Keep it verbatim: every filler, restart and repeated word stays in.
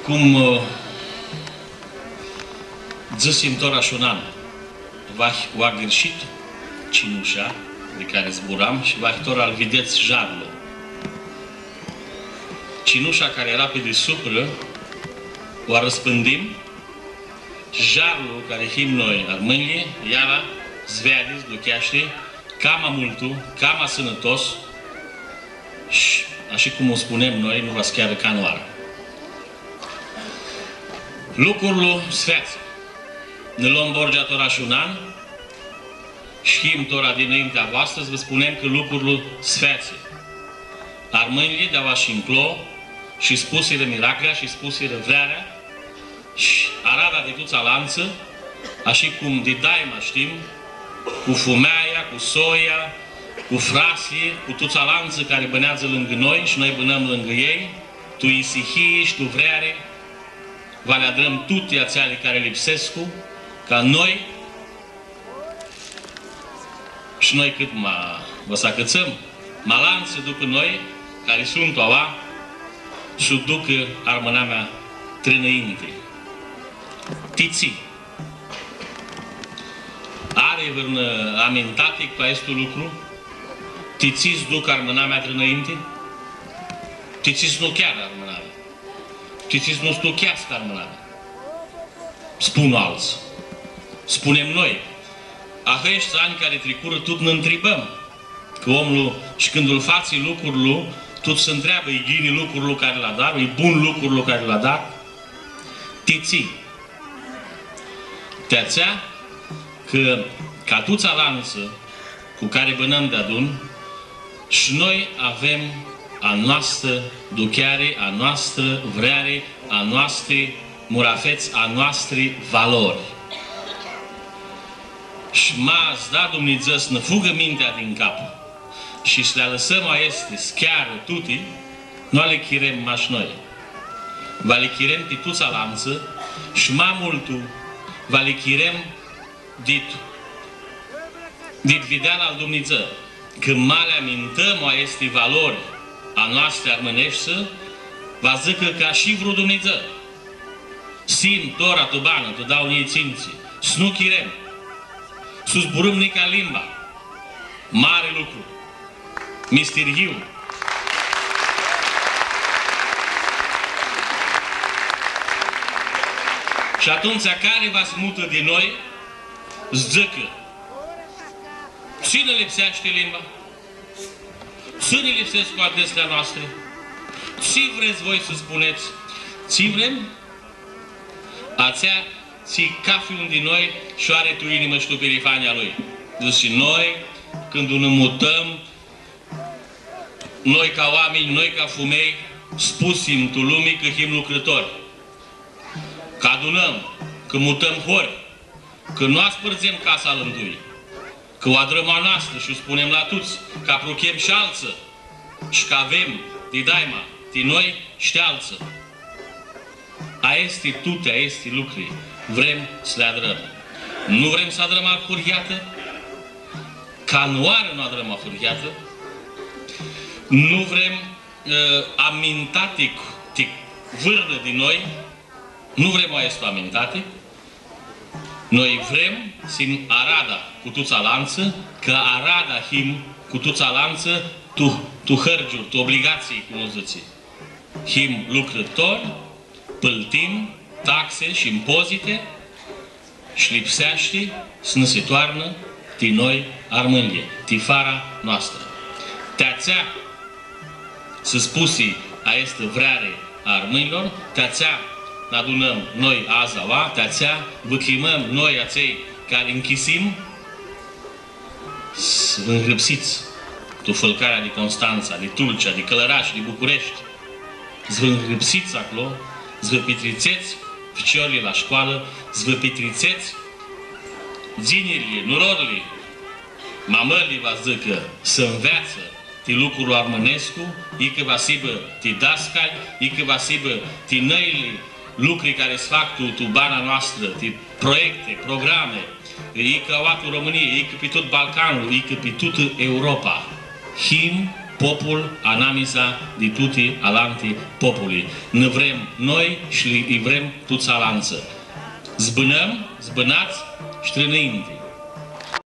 Cum, ã, dzãsim tora shi un an, vahi u agãrshit cinusha di cari zburam shi vahi tora lu videts jarlu. Cinusha cari eara pi disuprã, u arãspãndim, shi jarlu cari him noi, armãnjlji, iara s-veadi, s-ducheashti, cama multu, cama sãnãtos, shi, ashi cum u spunem noi, nu va s-chearã canãoarã. Lucrul s-featsi. Nã lom borgea tora shi un an, shi him tora dinaintea voastrã, s-vã spunem cã lucrul s-featsi. Armãnjlji di aoa shi nclo shi-sh pusirã miraclea, shi-sh pusirã vrearea, shi arada di tuts alantsã, ashi cum di daima shtim, cu fumealja, cu soia, cu fratslji, cu tuts alantsã cari bãneadzã lãngã noi shi noi bãnãm lãngã elj, tu isihii shi tu vreari, va li adrãm tuti atseali cari lipsescu, ca noi, shi noi cãt ma va s-acãtsãm, ma alantsã dupã noi, cari suntu aoa, s-u ducã armãnamea trã nãinti. Ti tsi? Ari vãrnu amintatic pi aestu lucru? Ti tsi s-ducã armãnamea trã nãinti? Ti tsi s-nu chearã armãnamea? Ti tsi s-nu s-ducheascã armãnamea? Spun altsã. Spunem noi. Ahãeshti anj cari tricurã, tut nã ntribãm. Cã omlu, shi cãndu lu fatsi lucrul, tut s-ntreabã, e ghini lucrul cari lu adar, e bun lucrul cari lu adar? Ti tsi? Ti atsea cã, ca tuts alantsã, cu cari bãnãm deadun, shi noi avem a noastrã ducheari, a noastrã vreari, a noastri murafets, a noastri valori. Shi ma s-da Dumnidzã s-nã fugã mintea din cap shi s-li alãsãm aesti s-chearã tuti, nu li chirem mash noi. Va li chirem pi tuts alantsã shi ma multu va li chirem dit, dit videala al Dumnidzã, cã ma li amintãm aesti valori a noastri armãneshti, va dzãcã cã ashi vru Dumnidzã. S-him tora tu banã, tu dauã njilji tsintsi, s-nu chirem, s-u zburãm nica limba. Mari lucru. Mistiryiu. Shi atumtsea cari va s-mutã di noi, s-dzãcã: tsi nã lipseashti limba? Tsi nã lipsescu adetsli a noastri? Tsi vrets voi s-spunets? Tsi vrem? Atsea tsi cafi un di noi sh-u ari tu inimã shi tu pirifania lui. Dzãtsi, noi, cãndu nã mutãm, noi ca oaminj, noi ca fumelj, spusim tu lumi cã him lucrãtori, cã adunãm, cã mutãm hori, cã nu aspãrdzem casa alãntui, cã u adrãm a noastrã shi u spunem la tuts, cã apruchem shi altsã, shi cã avem di daima ti noi shi ti altsã. Aesti, tuti aesti lucri vrem s-li adrãm. Nu vrem s-adrãm ahurhiatã? Canãoarã nu adrãm ahurhiatã. Nu vrem, ã, amintatic ti vãrnã di noi. Nu vrem aestu amintatic. Noi vrem s-him arada cu tuts alantsã, cã arada him cu tuts alantsã, tu, tu hãrgiuri, tu obligatsii, cum u dzãtsi. Him lucrãtori, pãltim taxi shi impoziti, shi lipseashti s-nã si toarnã ti noi armãnjlji, ti fara noastrã. Ti atsea s-spusi aestã vreari a armãnjlor, ti atsea nã adunãm noi adzã aoa, ti atsea vã chimãm noi atselj cari nchisim, s-vã ngrãpsits tu Fãlcarea di Constantsa, di Tulcea, di Cãlãrash, di Bucureshti, s-vã ngrãpsits aclo, s-vã pitritsets ficiorlji la shcoalã, s-vã pitritsets dzinirlji, nurorlji, mamãrlji, va dzãcã, s-nveatsã ti lucrul armãnescu, icã va s-hibã ti dascalj, icã va s-hibã ti nãili lucri cari s-fac tu, tu bana noastrã, ti proiecti, programi, icã aoa tu Romãnii, icã pi tut Balcanlu, icã pi tutã Europa. Him popul anamisa di tuti alanti populi. Nã vrem noi shi li, li vrem tuts alantsã. Zbãnãm, zbãnats shi trã ninti.